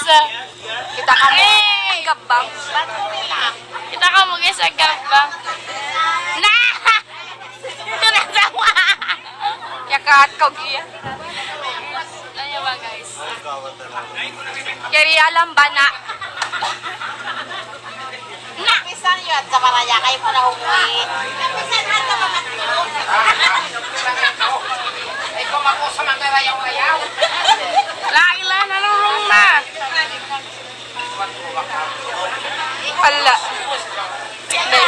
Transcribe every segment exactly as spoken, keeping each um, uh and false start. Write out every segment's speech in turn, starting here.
Kita' kamu. Eh! Gabang. Kita' kamu, guys, sa' gabang. Na! Ito na sa mga. Kaya kaat ka, Gia. Ano ba, guys? Kaya alam ba na? Na! Pisan yun, sa baraya kayo pa na umuwi. Ay, kung ako sa mga rayaw-rayaw. La ilaha, nalurung na. Hala. Hindi.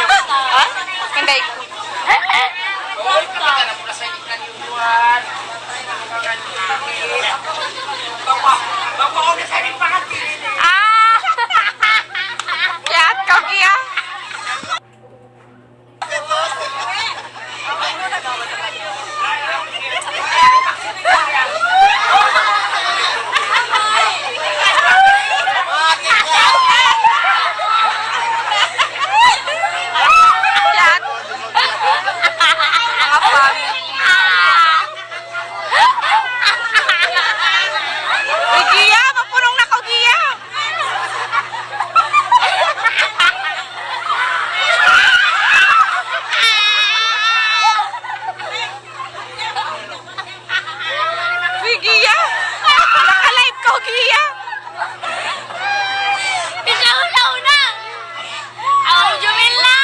Ha? Hindi. Ah! Kaya at kau, Gia. Uy, Gia, mapurung na kaw, Gia. Uy, Gia. Naka-live kaw, Gia. Ikaw na una. A'udzubillah.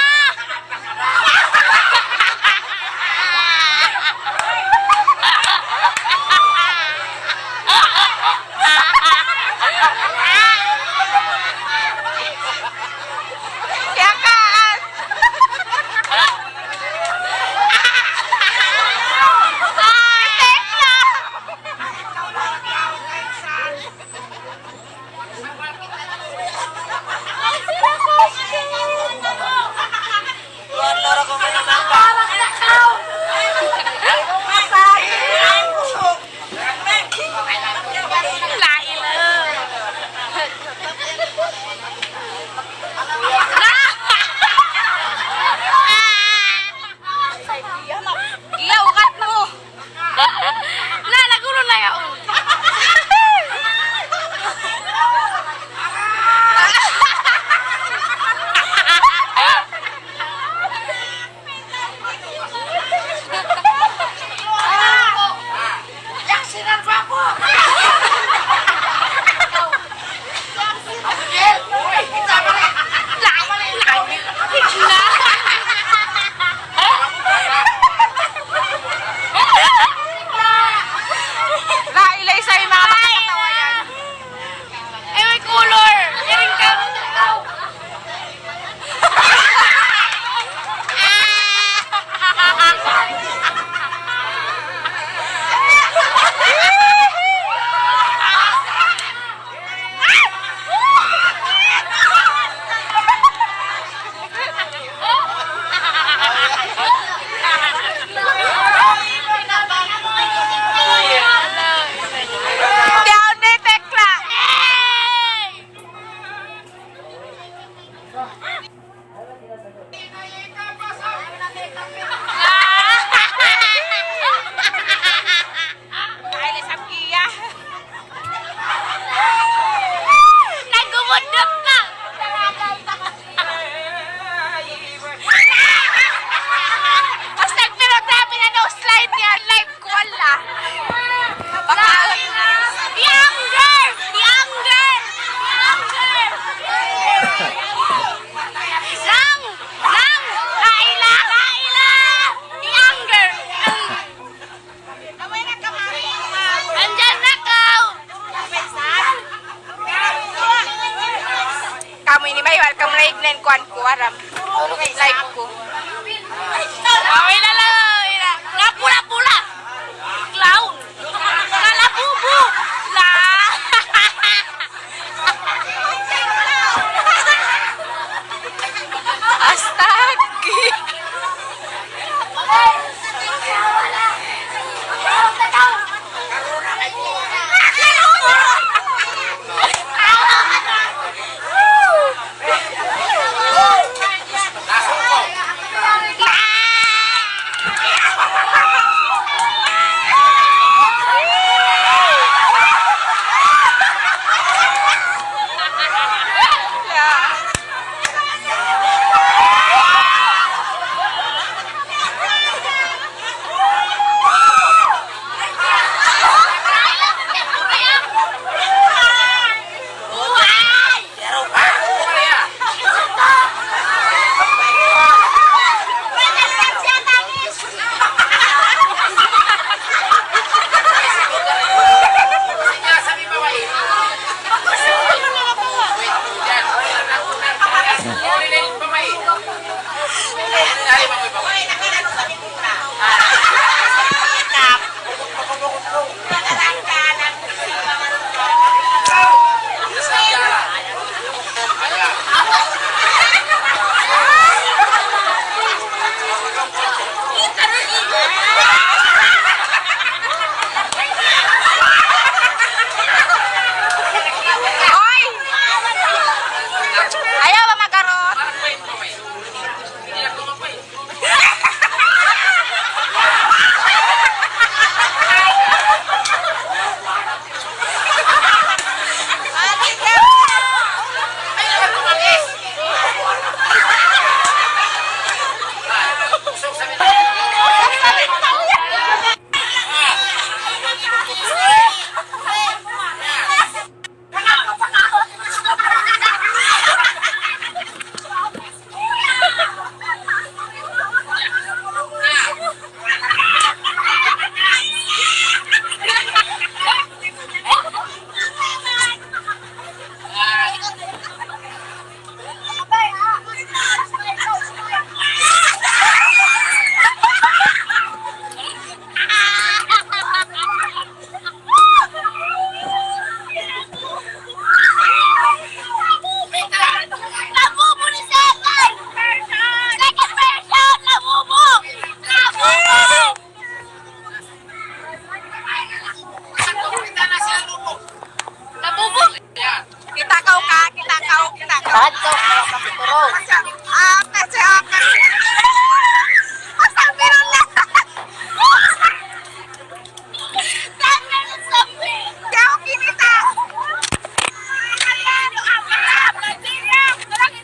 Yakaan. Ay, tekla. Iya, ukat mu. Na, nagulun na yaun. La ilaha, sa' in manga bata katawa yan. Eh, may kulor. Iring ka. Tiyaw ni tekla. Ay, nasab kiya. Nagumudot na. Astagfirullah, grabe na, no slide niya. Live ko, wala. Baka, younger! Younger! Younger! Lang! Lang! Laila! Laila! Younger! Andyan na kaw! Kamu ini, may welcome na ignan kuan ku, aram. Live ku. Awi na lang, ina. Nga pula-pula. Clown. Kalabubu. La. Astagfirullah.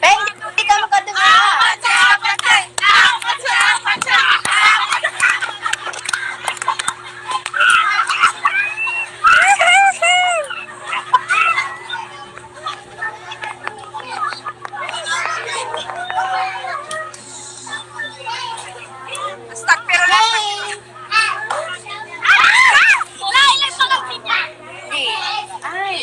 Peng, di' ka makadunga. Astagfirullah. Ay.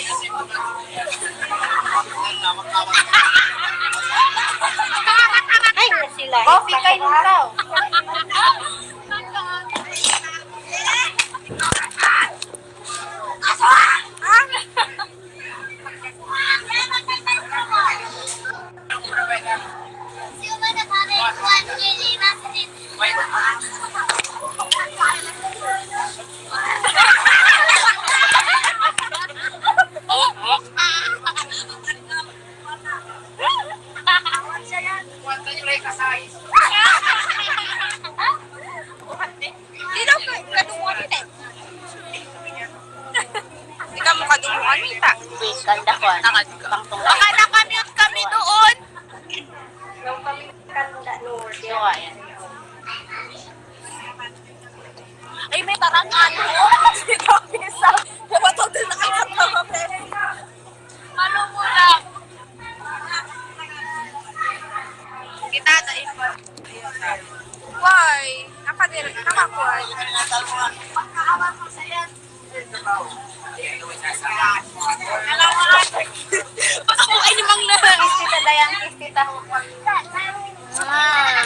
Ay, na sila. Coffee kayo, ikaw. Di' daw ka-, kadunguhan kita. Di' kamu kadunguhan kita. Wait, kanda ko, ah. Nakad-, Pangtungkay. Baka naka-mute kami doon. Sure, yan. Ay, may tarangan. Dito, bisa. Kapatid na kayo sa mga pwede. Ano mo lang? Kita na ipon. Why? Nakadiri, nakakuha. Baka po ay limang na. Kiss kita, Dayan, kiss kita. Ah.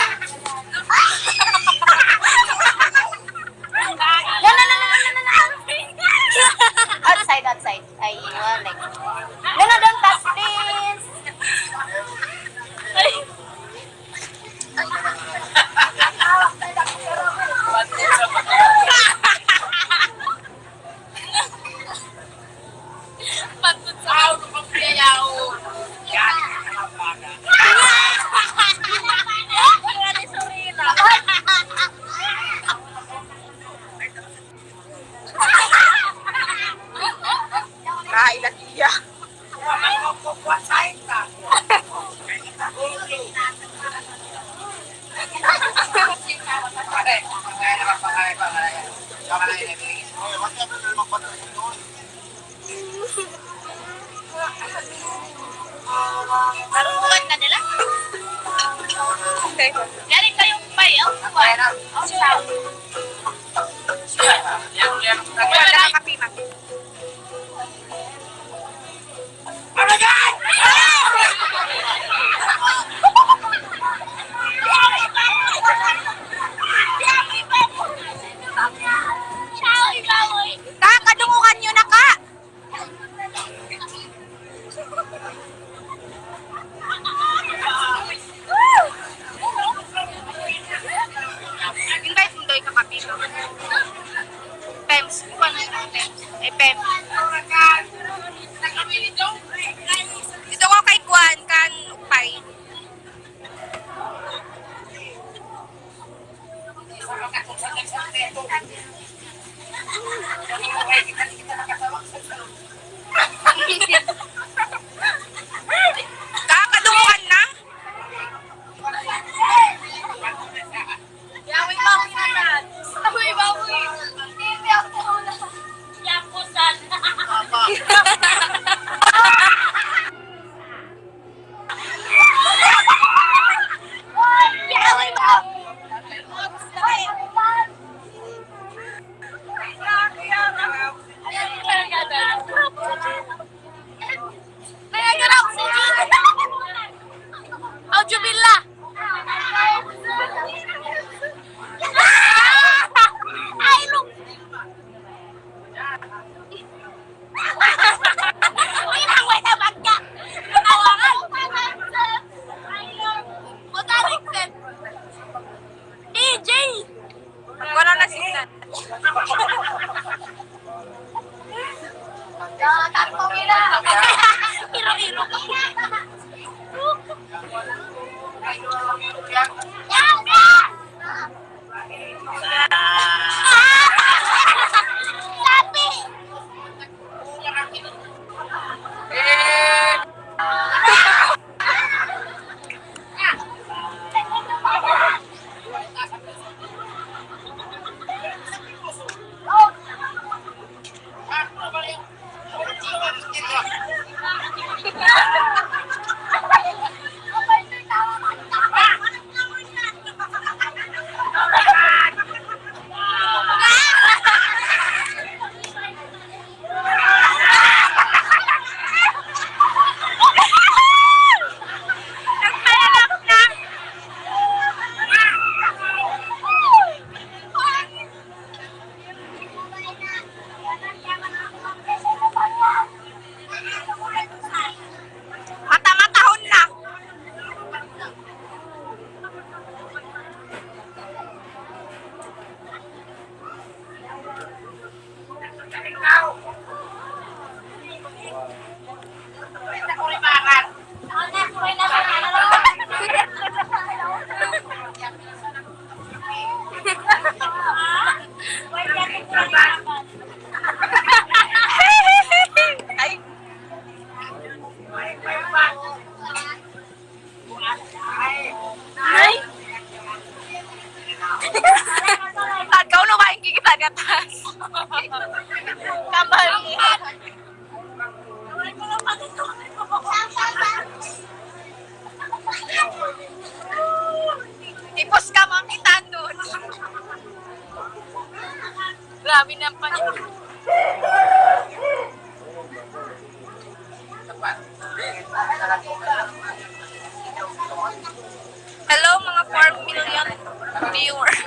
No, no, no, no, no, no, no. Outside, outside. Ay, iwan, like. No, no, don't touch, please. Patut sa Ah, ilatiya. Marunungan ka nila? Okay. Yari kayong may, oh, kuwan. Oh, sa. Wala na kape, ma'am. Ka, kadunguhan niyu na, ka. Invite mu daw in kapatid mu. Pems. Kuwan na in Pems. Eh, Pems. Dito ko kay kuwan, kan Ukpay. Ay! Tagaw na ba yung kikita' gatas? Kamali. Tipos ka, Ma'am, itan doon. Grabe na pa. Hello, mga four million viewers.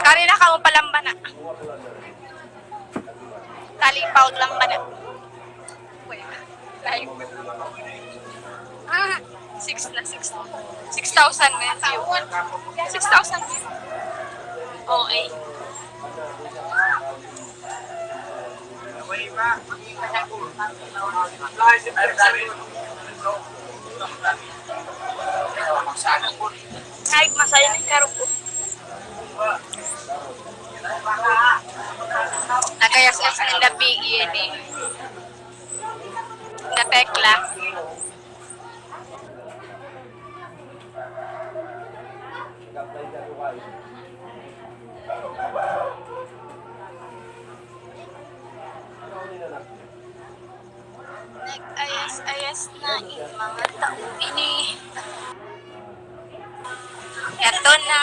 Kari na kamu palamba na. Tali pa, lamba na. Wait. Live. Ah, six na, six. Six thousand na yung view. Six thousand. O, eh. Ay, masaya na yung karong ko. Nagayas-ayas na yung dapi, iyan eh. Katekla. Nag-ayas-ayas na in manga tau ini. Yato na.